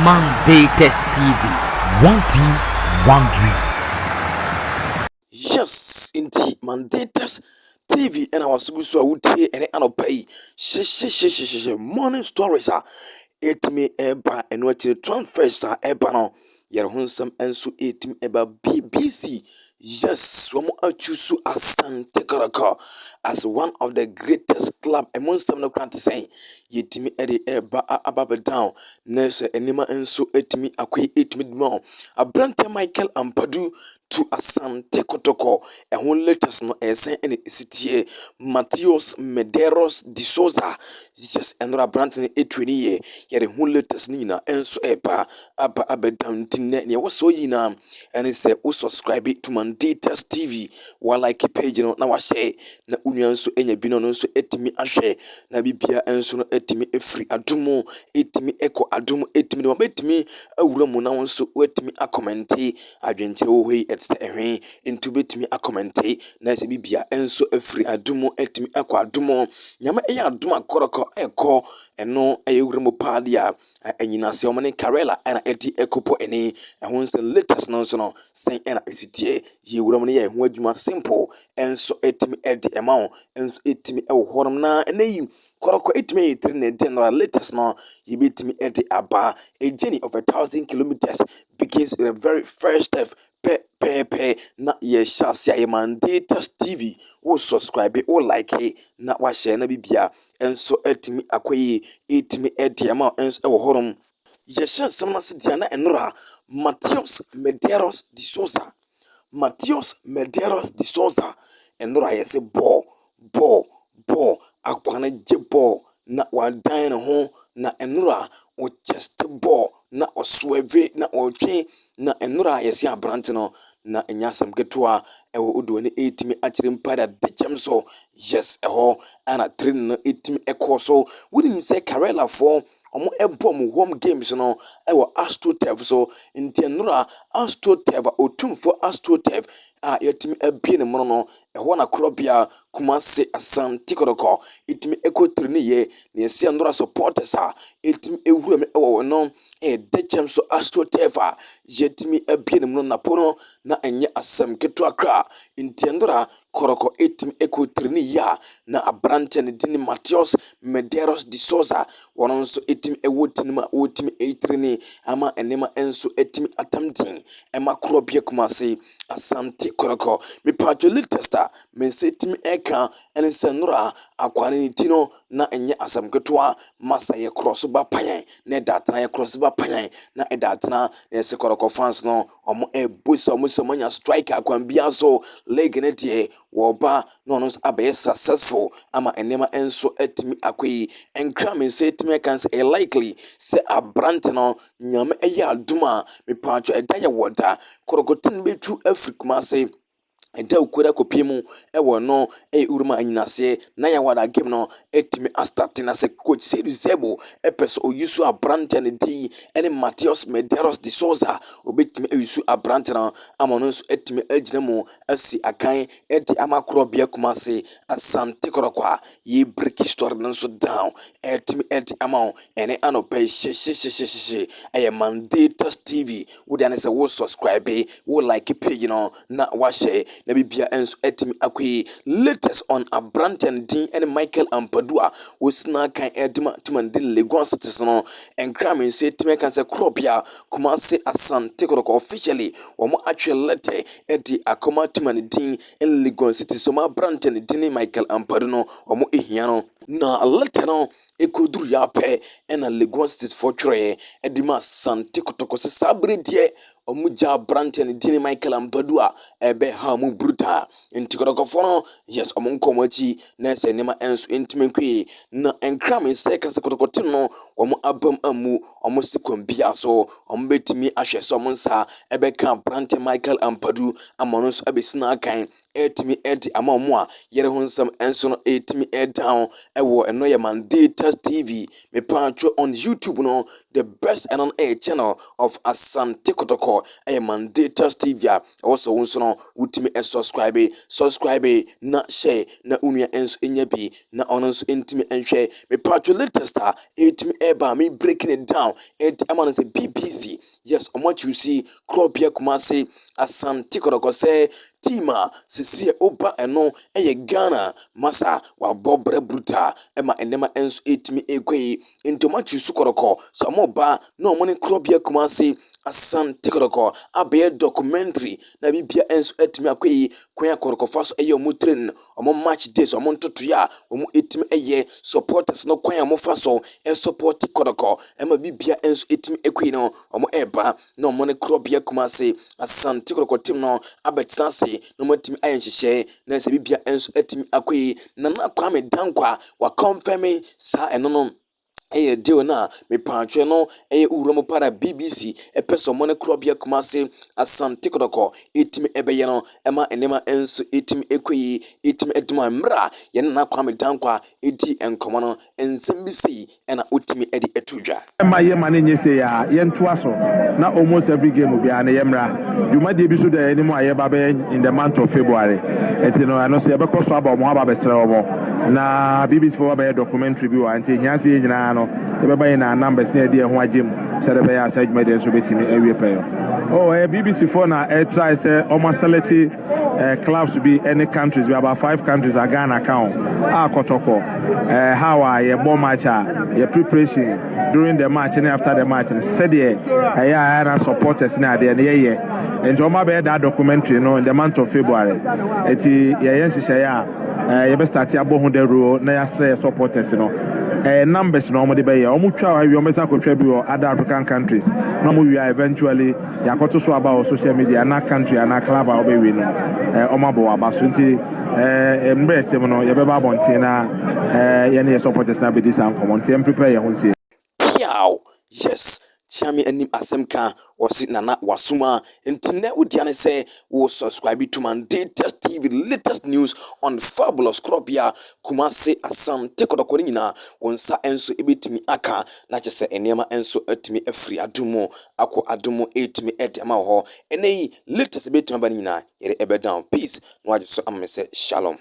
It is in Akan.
Mandators TV. One team, one dream. Yes, nti Mandators TV ɛna wasogo so a wotie ɛne anɔpa yi hyehyɛhyehyɛhyehyɛ morning stories a ɛtumi ɛba. Ɛno akyire, transfers a ɛba no, yɛrɛ ho nsɛm nso ɛtumi ɛba. BBC, yes, wɔn achoose Asante Kotoko as one of the greatest club. Ɛmo nsɛm no kora te sɛn? Yɛtumi ɛde ɛba aba bɛdown na sɛ nneɛma nso ɛtumi akɔ, ɛtumi di ma aberante Michael Ampadu to Asante Kotoko. Ɛho latest no ɛyɛ sɛn ɛna ɛsi tie? Matheus Medeiros de Souza, yes, ɛnora aberante no ɛtu ne yɛ. Yɛde ho latest no nyinaa ɛnso ɛba aba abɛda. Nti nnɛ nea ɛwɔ sɛ ɔyi nyinaa ɛne sɛ wo subscribe to Mandators TV, wa like page no na wahyɛ, na wo nua nso anya bi no, ɔno nso ɛtumi ahwɛ, na bibia nso no ɛtumi ɛfiri adom, ɛtumi ɛkɔ adom, ɛtumi de wɔbɛtumi awura mu, na wɔn nso wɔatumi acomment. Adwenkyerɛ wɔ hɔ yi ɛte sɛ ɛhwɛn, nti wobɛtumi acomment na sɛ bibia nso afiri adom, ɛtumi akɔ adom. Nyame ɛyɛ adom a Kɔtɔkɔ ɛkɔ, ɛno ɛyɛ wura mu paa deɛ a ɛnyinaseɛ wɔn ne Karela ɛna ɛde ɛkɔpɔ. Ɛne ɛho nsɛm latest no nso no sɛn ɛna ɛsi tie? Yɛ wura mu no, yɛ ɛho adwuma simple ɛnso ɛtumi ɛde ɛma wo nso ɛtumi ɛwɔ hɔnom. Na ɛnɛ yi Kɔtɔkɔ ɛtumi ɛyɛ tiri na ɛde nora latest no yɛbɛtumi ɛde aba. A journey of 1,000 kilometers begins with the very first step. Pɛpɛɛpɛ na yɛhyɛ ase a yɛ Mandators TV. Wo subscribe, wo like na wahyɛ, na bibia nso atumi akɔ yie, ɛtumi ɛde ama nso ɛwɔ hɔnom. Yɛhyɛ nsɛm no ase deɛ, na ɛnora Matheus Medeiros de Souza, Matheus Medeiros de Souza, ɛnora yɛsɛ bɔɔl bɔɔl bɔɔl akwa gye bɔɔl na wadan ne ho, na ɛnora ɔchest bɔɔl na ɔswerve na ɔretwe, na ɛnora yɛsɛ aberante no na ɛnyɛ asɛm ketewa ɛwɔ odo ne ɛretumi akyerɛ mpa da dekyɛm so. Yes, ɛhɔ ɛna training no ɛtumi ɛkɔɔ so. Wonim sɛ Karelafoɔ ɔmo ɛbɔ ɔmo home games no ɛwɔ AstroTurf so, nti nnora AstroTurf a Otumfoɔ AstroTurf a yɛtumi abie ne mono no, ɛhɔ na korɔbea Kumase Asante Kɔtɔkɔ ɛtumi ɛkɔ training yɛ. Na yɛsi nnora supporters a ɛtumi ɛwura mu ɛwɔ no ɛyɛ dekyɛm so AstroTurf a yɛtumi abie ne mono napo no, na ɛnyɛ asɛm ketewa koraa. Nti nnora Kɔtɔkɔ ɛtumi ɛkɔ training yɛ a na aberanteɛ no din Matheus Medeiros de Souza, wɔn nso ɛtumi ɛwɔ team a wɔtumi ɛtraining ama nneɛma nso ɛtumi atam din ɛma korɔbea Kumase Asante Kɔtɔkɔ. Mipatwo latest a me nsa ɛtumi ɛka ɛne sɛ nnora akwane ne ti no na ɛnyɛ asɛm ketewa. Masa yɛ korɔ so ba panyan na ɛda atena, yɛ korɔ so ba panyan na ɛda atena, na yɛsɛ Kɔtɔkɔ fans no ɔmo ɛbɔ sɛ ɔmo anya striker kwan bia so. League ne deɛ wɔba na ɔno nso abɛyɛ successful ama nneɛma nso atumi akɔ yi. Nkra me nsa atumi aka sɛ ɛyɛ likely sɛ aberante no, Nyame ɛyɛ adom a, mepatwo ɛda yɛ wɔ da Kɔtɔkɔ no bɛtu afiri Kumase, ɛda okura kɔpie mu ɛwɔ no ɛyɛ wura anyinaseɛ na yɛwɔ game no ɛtumi astart. Na sɛ coach Seydou Zebo ɛpɛ sɛ oyi so aberante no din ɛne Matheus Medeiros de Souza, obɛtumi ayi so aberante no ama ɔno nso atumi agyina mu asi akan ɛde ama korɔbea Kumase Asante Kɔtɔkɔ a yɛ break story no nso down ɛtumi ɛde ama wo ɛne anɔpɛ yi hyehyɛhyehyɛhyehyɛ. Ɛyɛ Mandators TV. Wode ane sɛ wo subscribe, wo like page no na wahyɛ, na bibia nso atumi akɔ yi. Latest on aberante no din ɛne Michael Ampadu a wɔsi kan ɛde ma tuma de Legon Cities no. Nkra me nsa atumi aka sɛ korɔbea Kumase Asante Kɔtɔkɔ officially wɔn atwe letter ɛde akɔma tuma ne din ɛne Legon Cities. Wɔn aberante no din ne Michael Ampadu no, wɔn ehia no, na letter no ɛkɔduru yɛ apɛ ɛna Legon Cities foɔ twerɛeɛ ɛde ma Asante Kɔtɔkɔ sɛ saa bere deɛ ɔmo gya aberanteɛ no din Michael Ampadu a ɛbɛha ɔmo brutal. Nti Kɔtɔkɔfoɔ no, yes, ɔmo nkɔ ɔmo akyi na sɛ nneɛma nso ntumi nkɔ yie. Na nkra me nsa ɛka sɛ Kɔtɔkɔ team no wɔn abam amu ɔmo si kwan bia so ɔmo bɛtumi ahwɛ sɛ ɔmo nsa ɛbɛka aberanteɛ Michael Ampadu ama ɔno nso abɛsi n'akan. ɛretumi de ama wɔn a yɛre ho nsɛm nso no ɛretumi down ɛwɔ ɛno yɛ Mandatus TV mepatwo on YouTube no, the best ɛno no ɛyɛ channel of Asante Kotoko, ɛyɛ Mandatus TV a ɛwɔ sɛ wo nso no wotumi subscribe, subscribe na share na wo nua nso nya bi na ɔno nso ntumi nhwɛ. Mepatwo, latest a ɛretumi ɛreba, me breaking it down ɛnti ama no sɛ BBC, yes, ɔmo akyusi Kurɔbea Kumase Asante Kotoko sɛ team a sisi a ɔba ɛno ɛyɛ Ghana masa wabɔ brɛ brutal ɛma nneɛma nso ɛtumi ɛkɔ yi. Nti ɔmo akyusi Kɔtɔkɔ sɛ ɔmo ba na ɔmo ne Kurɔbea Kumase Asante Kɔtɔkɔ abɛyɛ documentary na bibia nso atumi akɔ yi, kwan a Kɔtɔkɔ fa so ɛyɛ ɔmo train, ɔmo match days, ɔmo ntotoeɛ a ɔmo ɛtumi ɛyɛ, supporters no kwan a ɔmo fa so ɛsupport Kɔtɔkɔ ɛma bibia nso ɛtumi ɛkɔ yi no. Ɔmo ɛreba na ɔmo ne Kurɔbea Kumase Asante Kɔtɔkɔ team no abɛtena ase na ɔmo atumi ayɛ nhyehyɛe na sɛ bibia nso atumi akɔ yi. Nana Kwame Dankwa wakɔnfɛmi saa ɛno no ɛyɛ deal no a mepatwɛ no ɛyɛ wura mu para BBC ɛpɛ sɛ ɔmo ne Kurɔbea Kumase Asante Kɔtɔkɔ ɛtumi ɛbɛyɛ no ɛma nneɛma nso ɛtumi ɛkɔ yi, ɛtumi ɛdum a mmerɛ a yɛne Nana Kwame Dankwa ɛdi nkɔmɔ no, nsɛm bi sei ɛna ɔtumi ɛde ɛto dwa. Ɛma yɛ ma ne nye se a yɛntoa so na almost every game biara no yɛmmra. Dwumadie bi so da anim a yɛba bɛyɛ in the month of February, nti no ɛno so yɛbɛkɔ so aba ɔmo aba abɛsrɛ wɔn na BBC fo bɛyɛ documentary bi wɔ ha, nti ehia sɛ yɛn nyinaa no yɛbɛba yɛn na numbers ne yɛde yɛn ho agye mu sɛdeɛ ɛbɛyɛ a saa dwumadie nso bɛtumi awie pɛyɛ. Oh, ɛyɛ BBC fo na ɛtry sɛ ɔmo aselect clubs bi ɛne countries bi, about five countries a Ghana ka ho a Kɔtɔkɔ how a yɛbɔ match a yɛ preparation during the match ne after the match no, sɛdeɛ ɛyɛ a ɛna supporters ne adeɛ no yɛyɛ. Nti ɔmo abɛyɛ that documentary no in the month of February, nti yɛyɛ nhyehyɛeɛ a yɛbɛ start abɔ ho dawuro na yɛasrɛ yɛ supporters no. Numbers na wɔn de bɛyɛ, wɔn twa awie, wɔn bɛsa akɔtwa bi wɔ other African countries na wɔn wie a, eventually yɛakɔto so aba wɔ social media na country ana club a wɔbɛwie no wɔn abɔ wɔ aba so. Nti mmerɛ ɛsɛ mu no yɛbɛba abɔnten na yɛne yɛ supporters na abɛdi saa nkɔmɔ, nti yɛn prepare yɛn ho nsie. Piaw, yes, Kyiame anim asɛm ka wɔsi Nana Wasoma. Nti nnɛ wodia ne sɛ wo subscribe to Mandatus TV, latest news on fabulous Korɔbea Kumase Asante Kɔtɔkɔ no nyinaa, wɔn nsa nso ebɛtumi aka na kyerɛ sɛ nneɛma nso atumi afiri adum mu akɔ adum mu, ɛtumi ɛde ama wɔ hɔ. Ɛnɛ yi latest ebɛtumi aba no nyinaa yɛde ɛbɛdown. Peace na wagye so ama me sɛ shalom.